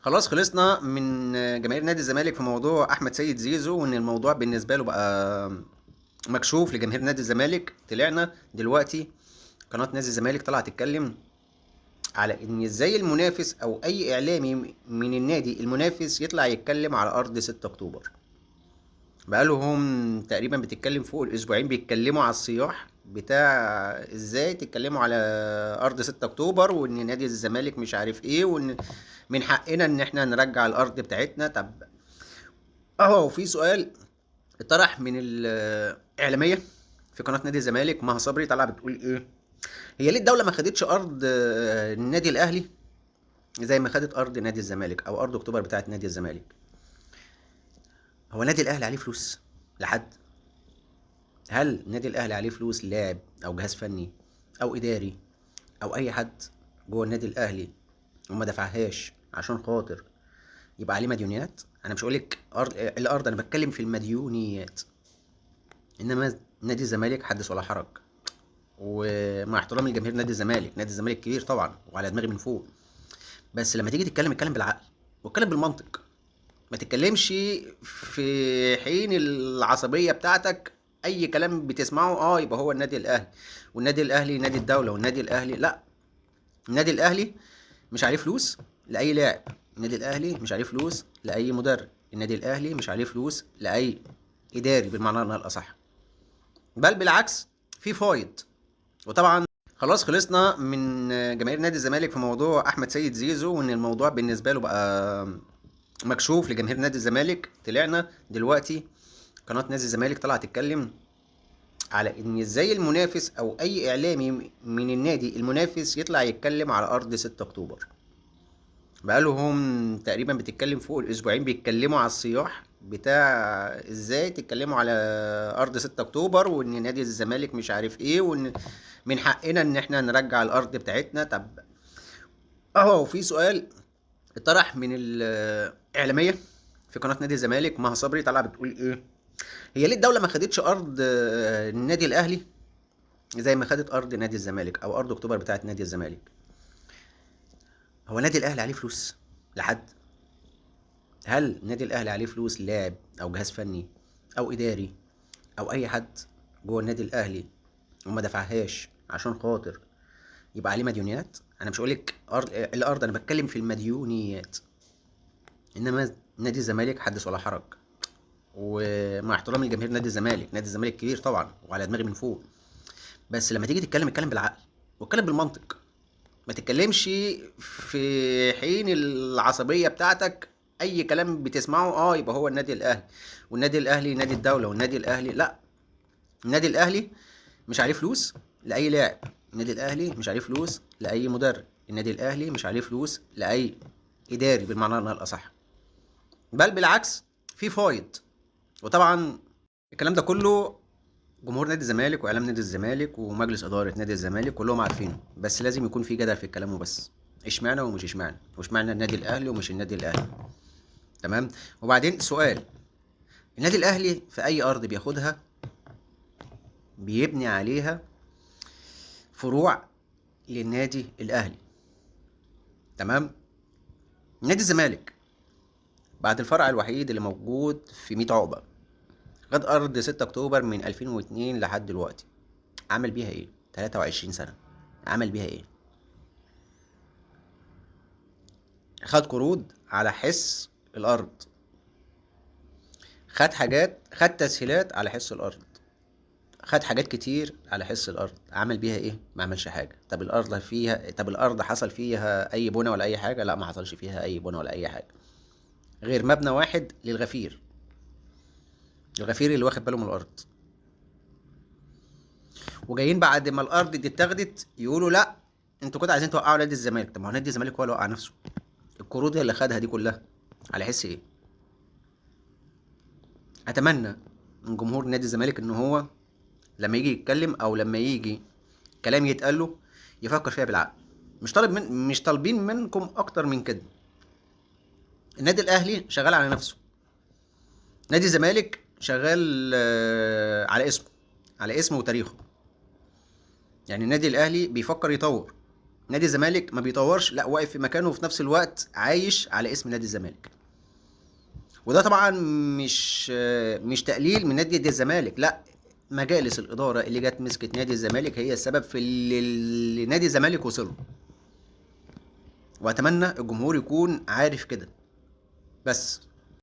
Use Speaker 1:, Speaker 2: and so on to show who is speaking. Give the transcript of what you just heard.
Speaker 1: خلاص خلصنا من جماهير نادي الزمالك في موضوع احمد سيد زيزو، وان الموضوع بالنسبة له بقى مكشوف لجماهير نادي الزمالك. طلعنا دلوقتي قناة نادي الزمالك طلعت تتكلم على ان ازاي المنافس او اي اعلامي من النادي المنافس يطلع يتكلم على ارض 6 اكتوبر. بقالهم تقريبا بتتكلم فوق الاسبوعين بيتكلموا على الصياح بتاع ازاي تتكلموا على ارض 6 اكتوبر، وان نادي الزمالك مش عارف ايه، وان من حقنا ان احنا نرجع الارض بتاعتنا. طب اهو في سؤال اتطرح من الاعلامية في قناة نادي الزمالك مها صبري، طالعه بتقول ايه؟ هي ليه الدولة ما خدتش ارض النادي الاهلي زي ما خدت ارض نادي الزمالك او ارض اكتوبر بتاعت نادي الزمالك؟ هو النادي الاهلي عليه فلوس لحد؟ هل النادي الاهلي عليه فلوس لاعب او جهاز فني او اداري او اي حد جوه النادي الاهلي وما دفعهاش عشان خاطر يبقى عليه مديونيات؟ انا مش هقولك ارض الارض، انا بتكلم في المديونيات. انما نادي الزمالك حدث ولا حرج، ومع احترامي لجماهير نادي الزمالك، نادي الزمالك كبير طبعا وعلى دماغي من فوق، بس لما تيجي تتكلم اتكلم بالعقل واتكلم بالمنطق، ما تتكلمش في حين العصبية بتاعتك. اي كلام بتسمعه يبقى هو النادي الاهلي، والنادي الاهلي نادي الدولة، والنادي الاهلي لا، النادي الاهلي مش عليه فلوس لاي لاعب، النادي الاهلي مش عليه فلوس لاي مدرب، النادي الاهلي مش عليه فلوس لاي اداري بالمعنى الاصح، بل بالعكس في فايض. وطبعا خلاص خلصنا من جماهير نادي الزمالك في موضوع احمد سيد زيزو، وان الموضوع بالنسبة له بقى مكشوف لجماهير نادي الزمالك. طلعنا دلوقتي قناة نادي الزمالك طلعت تتكلم على ان ازاي المنافس او اي اعلامي من النادي المنافس يطلع يتكلم على ارض 6 اكتوبر. بقالهم تقريبا بتتكلم فوق الاسبوعين بيتكلموا على الصياح بتاع ازاي تتكلموا على ارض 6 اكتوبر، وان نادي الزمالك مش عارف ايه، وان من حقنا ان احنا نرجع الارض بتاعتنا. طب اهو في سؤال اتطرح من الاعلامية في قناة نادي الزمالك مها صبري، طالعه بتقول ايه؟ هي ليه الدولة ما خدتش ارض النادي الاهلي زي ما خدت ارض نادي الزمالك او ارض اكتوبر بتاعت نادي الزمالك؟ هو النادي الاهلي عليه فلوس لحد؟ هل النادي الاهلي عليه فلوس لاعب او جهاز فني او اداري او اي حد جوه النادي الاهلي وما دفعهاش عشان خاطر يبقى عليه مديونيات؟ انا مش هقولك ارض الارض، انا بتكلم في المديونيات. انما نادي الزمالك حدث ولا حرج، ومع احترامي لجماهير نادي الزمالك، نادي الزمالك كبير طبعا وعلى دماغي من فوق، بس لما تيجي تتكلم اتكلم بالعقل واتكلم بالمنطق، ما تتكلمش في حين العصبية بتاعتك. اي كلام بتسمعه يبقى هو النادي الاهلي، والنادي الاهلي نادي الدولة، والنادي الاهلي لا، النادي الاهلي مش عليه فلوس لاي لاعب، النادي الاهلي مش عليه فلوس لاي مدرب، النادي الاهلي مش عليه فلوس لاي اداري بالمعنى الاصح، بل بالعكس في فايض. وطبعا الكلام ده كله جمهور نادي الزمالك واعلام نادي الزمالك ومجلس ادارة نادي الزمالك كلهم عارفينه، بس لازم يكون في جدل في الكلام وبس، اشمعنى ومش اشمعنى، واشمعنى النادي الاهلي ومش النادي الاهلي، تمام. وبعدين سؤال، النادي الاهلي في اي ارض بياخدها بيبني عليها فروع للنادي الاهلي، تمام. نادي الزمالك بعد الفرع الوحيد اللي موجود في 100 عقبه، خد ارض 6 اكتوبر من 2002 لحد دلوقتي، عمل بيها ايه؟ 23 سنة عمل بيها ايه؟ خد قروض على حس الارض، خد حاجات، خد تسهيلات على حس الارض، خد حاجات كتير على حس الارض، عمل بيها ايه؟ ما عملش حاجة. طب الارض فيها، طب الارض حصل فيها اي بنى ولا اي حاجة؟ لا، ما حصلش فيها اي بنى ولا اي حاجة، غير مبنى واحد للغفير، الغفير اللي واخد باله من الارض. وجايين بعد ما الارض دي اتاخدت يقولوا لا انتوا كده عايزين توقعوا نادي الزمالك. طب ما هو نادي الزمالك هو اللي وقع نفسه، القروض اللي خدها دي كلها على حس ايه؟ اتمنى من جمهور نادي الزمالك ان هو لما يجي يتكلم او لما يجي كلام يتقال له يفكر فيها بالعقل، مش طالبين منكم اكتر من كده. النادي الاهلي شغال على نفسه، نادي الزمالك شغال على اسمه، على اسمه وتاريخه. يعني النادي الاهلي بيفكر يطور، نادي الزمالك ما بيطورش، لا واقف في مكانه، وفي نفس الوقت عايش على اسم نادي الزمالك. وده طبعا مش تقليل من نادي الزمالك، لا، مجالس الادارة اللي جت مسكت نادي الزمالك هي السبب في اللي نادي الزمالك وصله. واتمنى الجمهور يكون عارف كده. بس.